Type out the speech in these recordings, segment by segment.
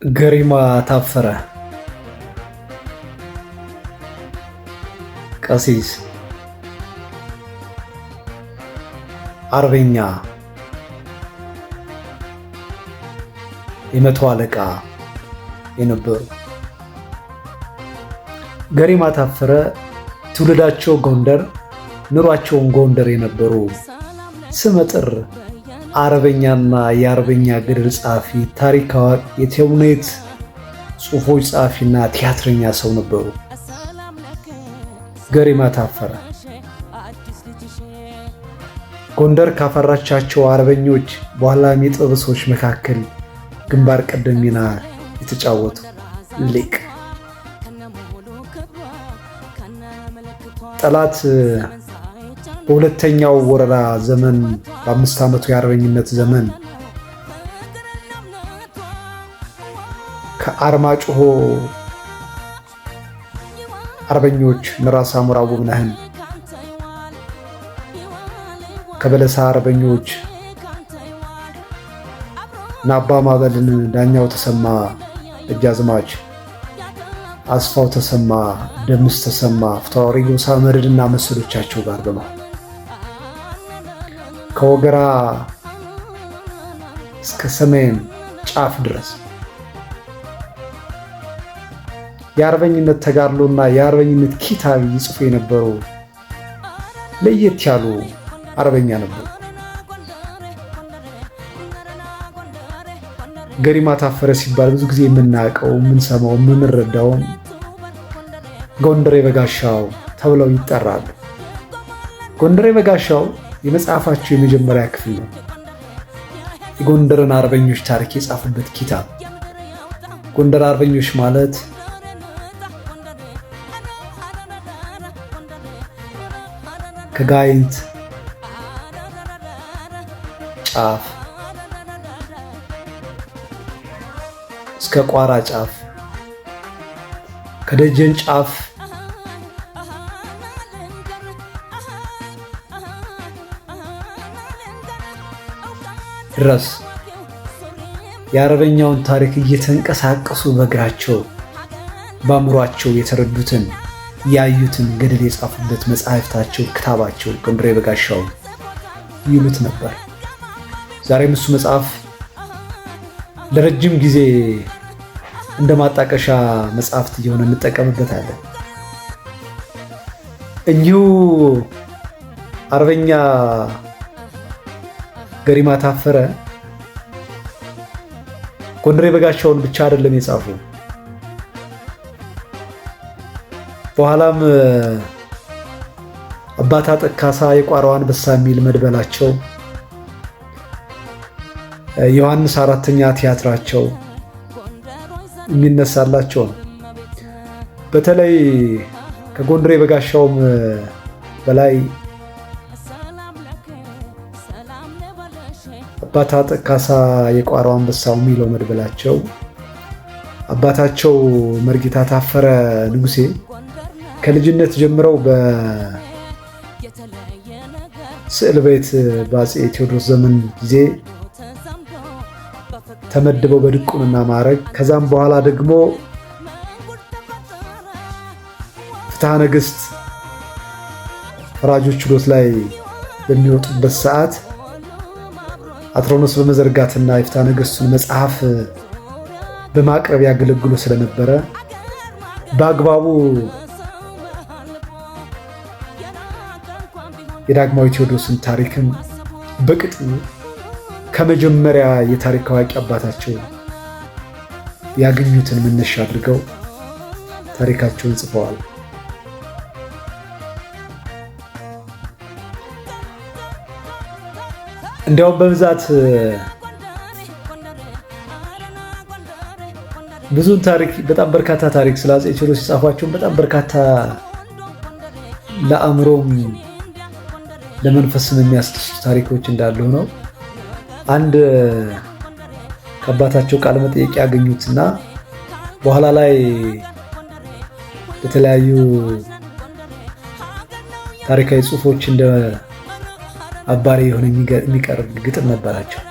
ገሪማ ታፈረ ቀሲስ፣ አርበኛ፣ የመቶ አለቃ የነበሩ ገሪማ ታፈረ ትውልዳቸው ጎንደር፣ ኑሯቸውን ጎንደር የነበሩ ስመጥር አርበኛና የአርበኛ ገድል ጸሐፊ፣ ታሪክ አዋቂ፣ የተውኔት ጽሑፎች ጸሐፊና ቲያትረኛ ሰው ነበሩ። ገሪማ ታፈረ ጎንደር ካፈራቻቸው አርበኞች በኋላም የጥበብ ሰዎች መካከል ግንባር ቀደም ሚና የተጫወቱ ሊቅ። ጠላት በሁለተኛው ወረራ ዘመን በ5 ዓመቱ የአርበኝነት ዘመን ከአርማጭሆ አርበኞች እነ ራስ አሞራ ውብነህን፣ ከበለሳ አርበኞች እነ አባ ማበልን፣ ዳኛው ተሰማ፣ ደጃዝማች አስፋው ተሰማ፣ ደምስ ተሰማ፣ ፊታውራሪ ጎሳ መርድና መሰሎቻቸው ጋር በመሆን ከወገራ እስከ ሰሜን ጫፍ ድረስ የአርበኝነት ተጋድሎና የአርበኝነት ኪታብ ይጽፉ የነበሩ ለየት ያሉ አርበኛ ነበሩ። ገሪማ ታፈረ ሲባል ብዙ ጊዜ የምናውቀው፣ የምንሰማው፣ የምንረዳውም ጎንደሬ በጋሻው ተብለው ይጠራሉ። ጎንደሬ በጋሻው የመጽሐፋቸው የመጀመሪያ ክፍል ነው። የጎንደርን አርበኞች ታሪክ የጻፉበት ኪታብ። ጎንደር አርበኞች ማለት ከጋይንት ጫፍ እስከ ቋራ ጫፍ፣ ከደጀን ጫፍ ድረስ የአርበኛውን ታሪክ እየተንቀሳቀሱ በእግራቸው በአእምሯቸው የተረዱትን ያዩትን ገድል የጻፉበት መጽሐፍታቸው ክታባቸው ጎንደሬ በጋሻው ይሉት ነበር። ዛሬም እሱ መጽሐፍ ለረጅም ጊዜ እንደ ማጣቀሻ መጽሐፍት እየሆነ እንጠቀምበታለን። እኚሁ አርበኛ ገሪማ ታፈረ ጎንደሬ በጋሻውን ብቻ አይደለም የጻፉ። በኋላም አባታ ጠካሳ የቋራው አንበሳ የሚል መድበላቸው፣ ዮሐንስ አራተኛ ቲያትራቸው የሚነሳላቸው ነው። በተለይ ከጎንደሬ በጋሻውም በላይ አባታ ጠካሳ የቋራው አንበሳው የሚለው መድበላቸው አባታቸው መርጌታ ታፈረ ንጉሴ ከልጅነት ጀምረው በስዕል ቤት በአፄ ቴዎድሮስ ዘመን ጊዜ ተመድበው በድቁንና ማዕረግ፣ ከዛም በኋላ ደግሞ ፍትሐ ነገሥት ፈራጆች ችሎት ላይ በሚወጡበት ሰዓት አትሮኖስ በመዘርጋትና የፍትሐ ነገሥቱን መጽሐፍ በማቅረብ ያገለግሉ ስለነበረ በአግባቡ የዳግማዊ ቴዎድሮስን ታሪክም በቅጡ ከመጀመሪያ የታሪክ አዋቂ አባታቸው ያገኙትን መነሻ አድርገው ታሪካቸውን ጽፈዋል። እንዲያውም በብዛት ብዙን ታሪክ፣ በጣም በርካታ ታሪክ ስለ አፄ ቴዎድሮስ የጻፏቸውን በጣም በርካታ ለአእምሮም ለመንፈስም የሚያስደስቱ ታሪኮች እንዳሉ ነው። አንድ ከአባታቸው ቃለ መጠየቅ ያገኙትና በኋላ ላይ በተለያዩ ታሪካዊ ጽሑፎች እንደ አባሪ የሆነ የሚቀርብ ግጥም ነበራቸው።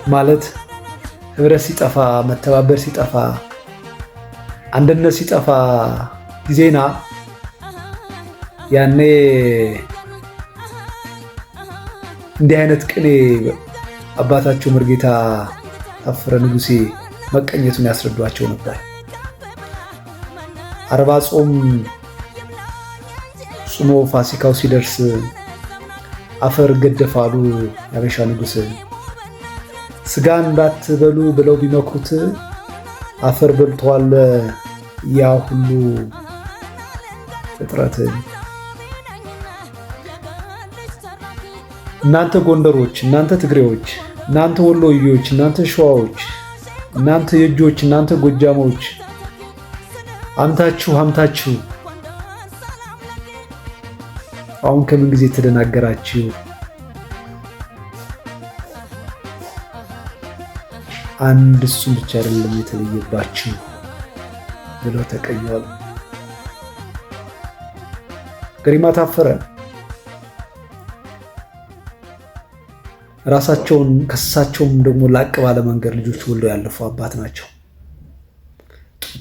ማለት ህብረት ሲጠፋ፣ መተባበር ሲጠፋ፣ አንድነት ሲጠፋ ጊዜና ያኔ እንዲህ አይነት ቅኔ አባታቸው መርጌታ ታፈረ ንጉሴ መቀኘቱን ያስረዷቸው ነበር። 40 ጾም ጾሞ ፋሲካው ሲደርስ አፈር ገደፋሉ ያበሻ ንጉሥ። ስጋ እንዳትበሉ ብለው ቢመክሩት አፈር በልቷል ያ ሁሉ ፍጥረት። እናንተ ጎንደሮች፣ እናንተ ትግሬዎች፣ እናንተ ወሎዮች፣ እናንተ ሸዋዎች፣ እናንተ የጆች፣ እናንተ ጎጃሞች አምታችሁ አምታችሁ አሁን ከምን ጊዜ ተደናገራችሁ? አንድ እሱም ብቻ አይደለም የተለየባችሁ ብለው ተቀኘዋል። ገሪማ ታፈረ ራሳቸውን ከሳቸውም ደግሞ ላቅ ባለ መንገድ ልጆች ወልደው ያለፉ አባት ናቸው።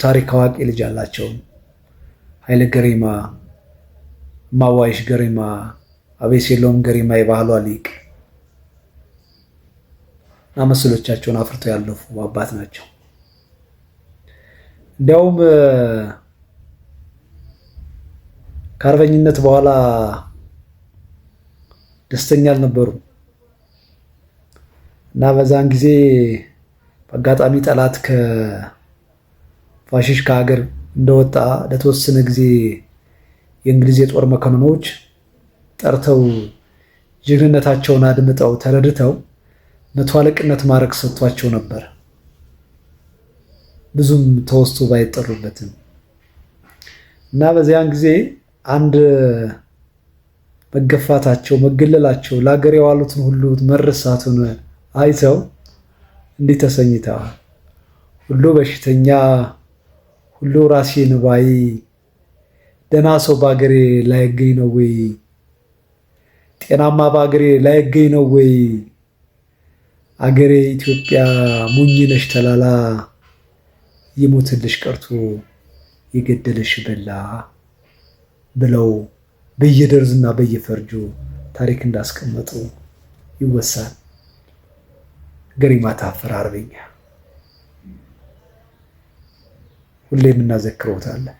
ታሪክ አዋቂ ልጅ አላቸው። ኃይለ ገሪማ፣ ማዋይሽ ገሪማ፣ አቤሴሎም ገሪማ የባህሏ ሊቅ እና መሰሎቻቸውን አፍርተው ያለፉ አባት ናቸው። እንዲያውም ከአርበኝነት በኋላ ደስተኛ አልነበሩም እና በዛን ጊዜ በአጋጣሚ ጠላት ከፋሽስት ከሀገር እንደወጣ ለተወሰነ ጊዜ የእንግሊዝ የጦር መኮንኖች ጠርተው ጀግንነታቸውን አድምጠው ተረድተው መቶ አለቅነት ማዕረግ ሰጥቷቸው ነበር። ብዙም ተወስቶ ባይጠሩበትም እና በዚያን ጊዜ አንድ መገፋታቸው፣ መገለላቸው፣ ለሀገር የዋሉትን ሁሉ መረሳቱን አይተው እንዲህ ተሰኝተዋል። ሁሉ በሽተኛ ሁሉ ራሴን ባይ ደህና ሰው በአገሬ ላይገኝ ነው ወይ? ጤናማ በአገሬ ላይገኝ ነው ወይ? አገሬ ኢትዮጵያ ሞኝ ነሽ ተላላ የሞተልሽ ቀርቶ የገደለሽ በላ ብለው በየደርዝና በየፈርጁ ታሪክ እንዳስቀመጡ ይወሳል። ገሪማ ታፈረ አርበኛ ሁሌም እናዘክረውታለን።